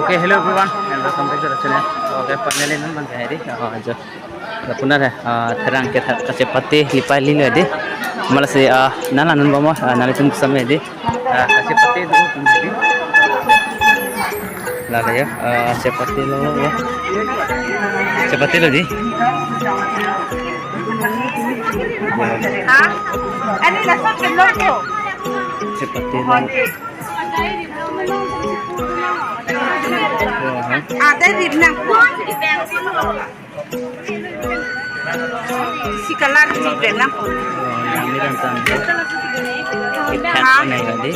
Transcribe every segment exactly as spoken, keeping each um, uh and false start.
Okay, hello everyone, and welcome back to the channel. Okay, finally, non bang ke hedi. Oh, jo. Lapu nat, ah, therang kethak kachepate lipai lilo hedi. Malasi, ah, nana non bamo, ah, nelitum kesam hedi. Ah, kachepate do pun hedi. Lalo ya, ah, chepate lo, lo. Chepate lo di. Ha? Ani lason ke lo ko. Chepate lo. Ada di nang. Si color di nang. Oh, yang ini kan tam. Kita Ha? Anai tadi.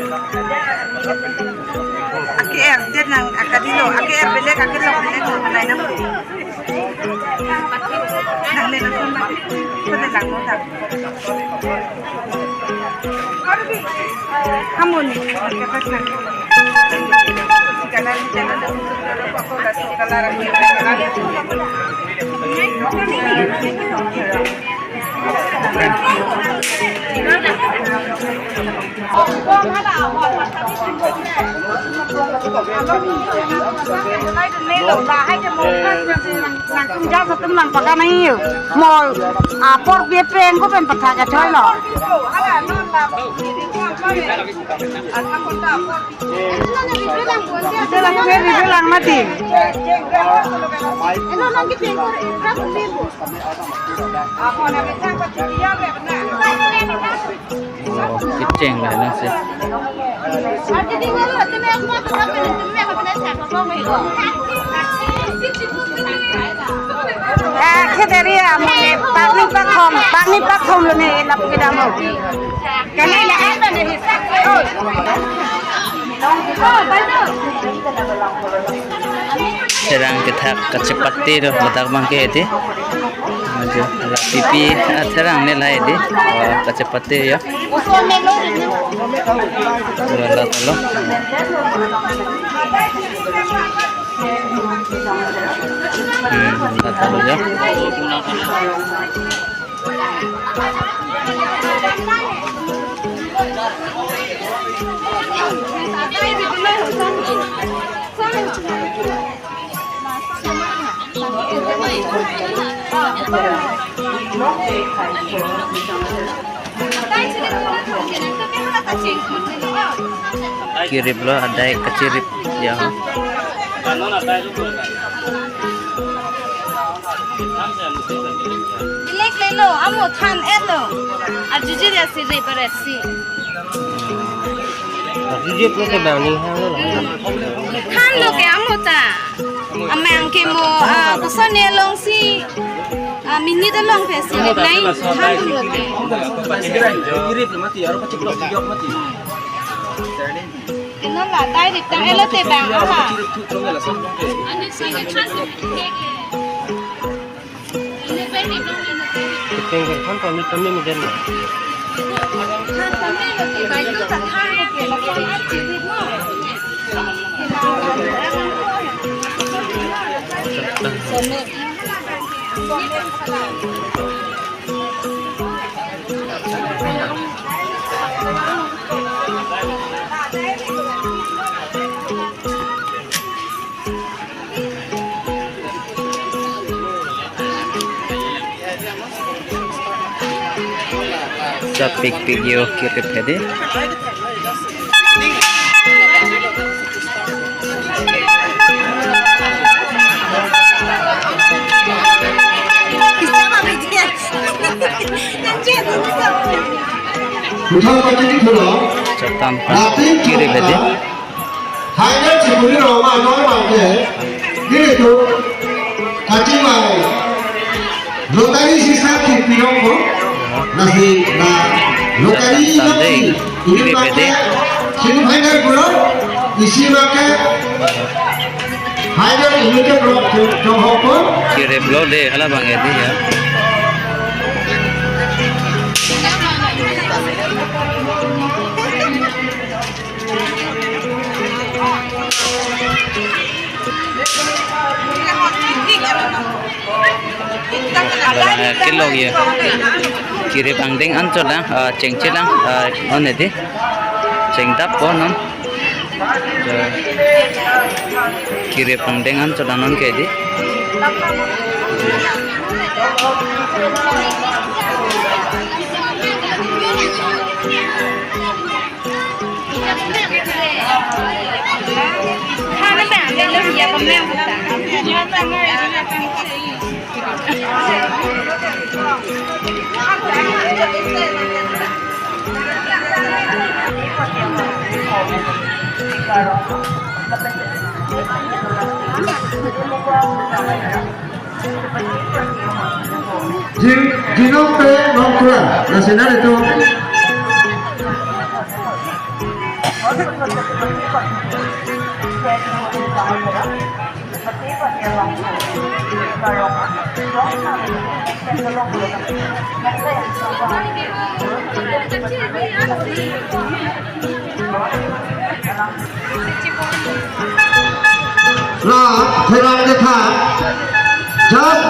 Ake er, dia nang, ake di lo, ake er belek, ake lo belek, lo nang nang. Nang nang nang, nang nang nang. Harmoni. Nangtum ja satum lang pakan ayo. Mo apor bia peng ko pen pathak kachoi lo. Hala non la. Hala non la. Hala non la. Review lang mati. Hala non la. Oh, kecheng le lang si. Ah, khederi ya, mo ne, pakni pakhom, pakni pakhom lo ne, lapu kedam lo. Kali na apa ne hisap? Therang kethak kachepate do ladak bang ke hedi. Ajo la pipi, ah, therang ne lahai di. Oh, kachepate ya. Lalo talo. Hmm, lalo talo ya. Kirip lo, adai kachirip ya. Bilek lelo, amo than-et lo. Arjujir ya si re paret si. Arjujir lo ke bang ni ha lo. Than lo ke amo ta. Amang ke mo, ah, koson ne along si, ah, minit along pe si nai than lo ke. Kirip lo mati, aro pachiplok yok mati. Ino la dai rik tang elo te bang ala. Kepeng ke kan kami kami medan na. Chapik pik yo kirip hedi. Kuthang pati ni thulo. Chaptan pan kirip hedi. Hai na chiburi roma noi mangke. Nelitum kachimai lottery sisa kirpi rong ko. Lasi na lottery. Tande, ini kirip hedi. Semifinal pulo. Isi make. Hai na ini ke rong rong ko. Kirip lo de hala bang hedi ya. Abang, eh, kelok ya. Kirip angdeng anchot lang, eh, chengche lang, eh, on edi. Chengdap po non. Kirip angdeng an chodanon ke di. Jin-, Jinokpre Nongkra, lasi nanglitum. La, therang ketha. Just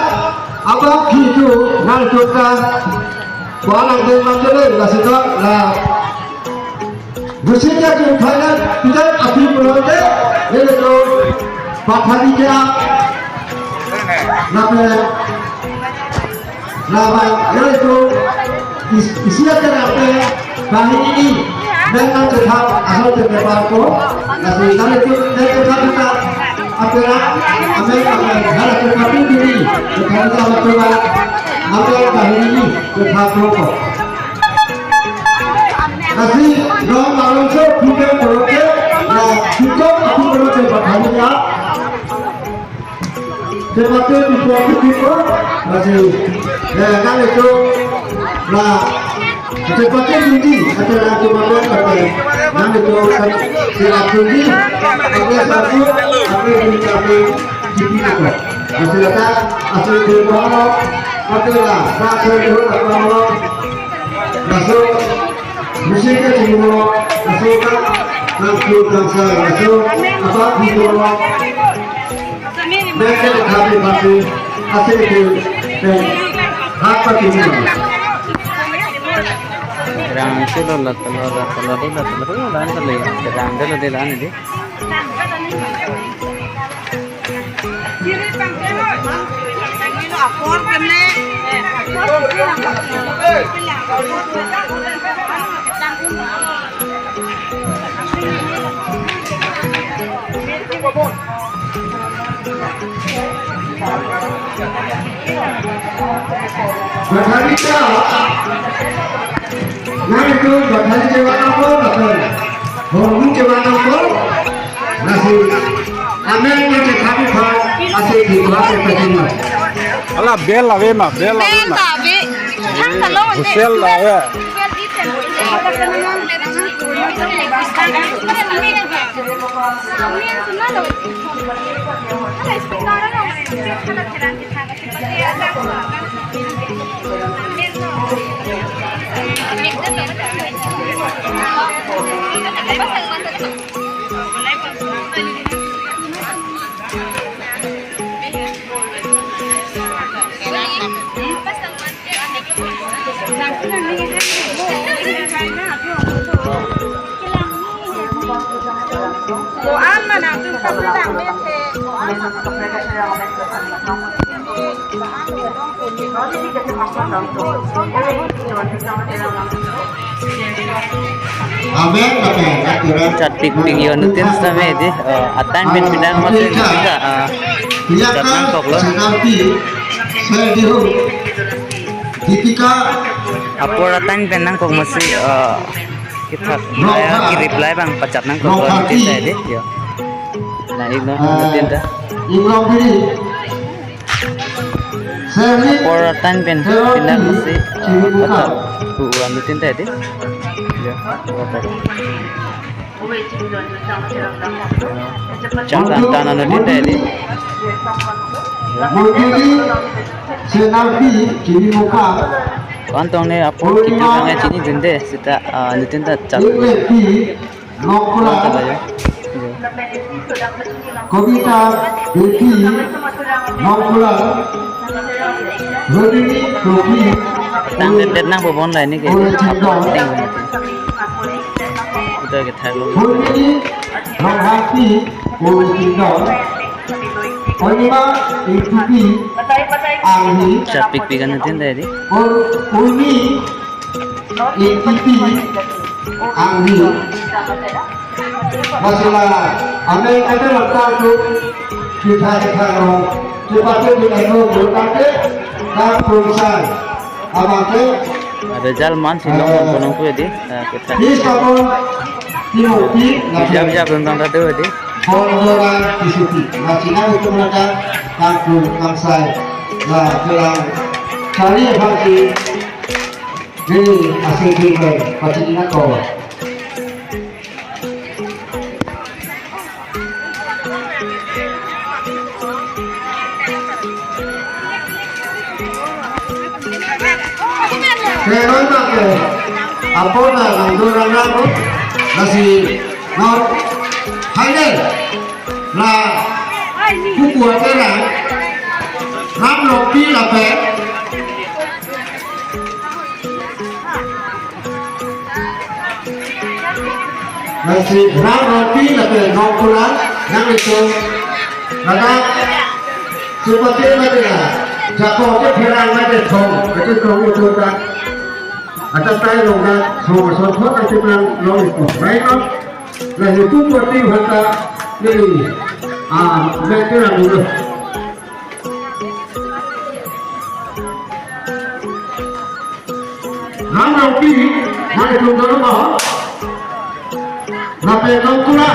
abang kitu nang tuka. Kualang deng manjele, la sita, la. Gusi ke tu thailand, tidak api pulang ke, ini tu, pathani ke, na pe, Lama, yaitu is-, isi akan apa, bahini, nang nang tetap asal tetap ko, nasi nang itu nang tetap kita, apa, apa, apa, harus tetap ini, tetap kita apa, apa, bahini, tetap ko. Nasi, nong malam so, kita perlu ke, na, kita aku perlu ke, bahini ya. Seperti di suatu kita masih, ya, kan itu, nah, seperti ini, ada yang cuma kan, nang itu kan, si Abdul ini, ada satu, ada yang kami, di sini kok. Masih ada, asal di mana, ada lah, tak ada dulu, tak ada, masuk, musiknya cuma, masuk kan, nang itu bangsa, masuk, apa, di bawah. Mereka happy party, asik di, eh, hak party semua. Rang silo la talo la talo la talo la talo la talo la talo la di. Bathari ta, nang itu bathari chewa nangpo, bathari. Hormu chewa nangpo, nasi. Amen, nang chekhami pha, asik di pha, asik di pha. Ala bell ave ma, bell ave ma. Bell ta ave. Thang ta long. Whistle la ave. Amen, amen. Chatpik pik yo nutin sitame di, eh, atang pen pindang mas, eh, Dipika, eh, chat nangkok lo. Senapati, saya di home. Dipika. Apor atang pen nangkok masi, eh, kita, eh, ki reply bang pachat nangkok lo nutin ta di, yo. Nah, igno nutin ta. Igno biri. Apor atang pen pinang si, eh, kata ku andutin ta di. Ya, kata. Chang tan tan andutin ta di. Ya. Mungkin si Nabi kini muka. Kantong ne apor kitu kang chini jende sita, eh, andutin ta chat. Nongkula. Kobita Beti Nongkula. Rodini Kopi. Tang det det nang bobon lai ni ke. Ore Chindon. Kita ke thalo. Rodini Ronghangpi Ul Kingdom, Onima Ingtipi Anghi, Chapik pikan natin tadi. Ul Uni Ingtipi Anghi. Masih la, ame kata letak tu kita kita lo. Cepat tu kita lo berkata dan perusahaan. Abang ke Ada jal man si long, eh, long, long, long, di, eh, kita. Di Stapon Timothy Bijak, bijak, tentang tadi, di. Bondoran Tisuti. Masih nak untuk mereka kampung kangsai. Nah, kelang kali apa sih? Ini asing tinggal pasti nak kau. Keron ma ke, apot na nangdo rang rang, nasi nor hai ne, la kuku ate rang, Ram Rongpi lapen. Nasi Ram Rongpi lapen Nongkula, nang itu, ladak, seperti mana ya, Japo ke pherang mana thong, itu thong itu kan, atas tai long kan, thong, thong, thong, itu kan long itu, baik kan, nah itu berarti hanta ini, ah, baik itu yang dulu. Ram Rongpi, mari tunggu dulu, Bang. Lapen Nongkula.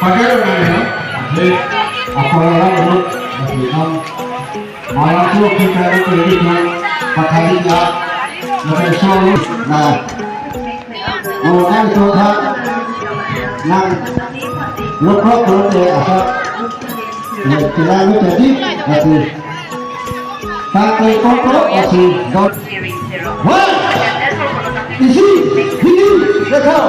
Pakai orang ya. Baik, apa orang dulu? Masih enam. Malam tu kita itu kita pakai ya. Lepas itu, nah, mau kan itu kan, nang, lo kok lo te apa? Ya, kita ni jadi, masih. Pakai kok lo masih dot. Wah, isi, ini, rekam.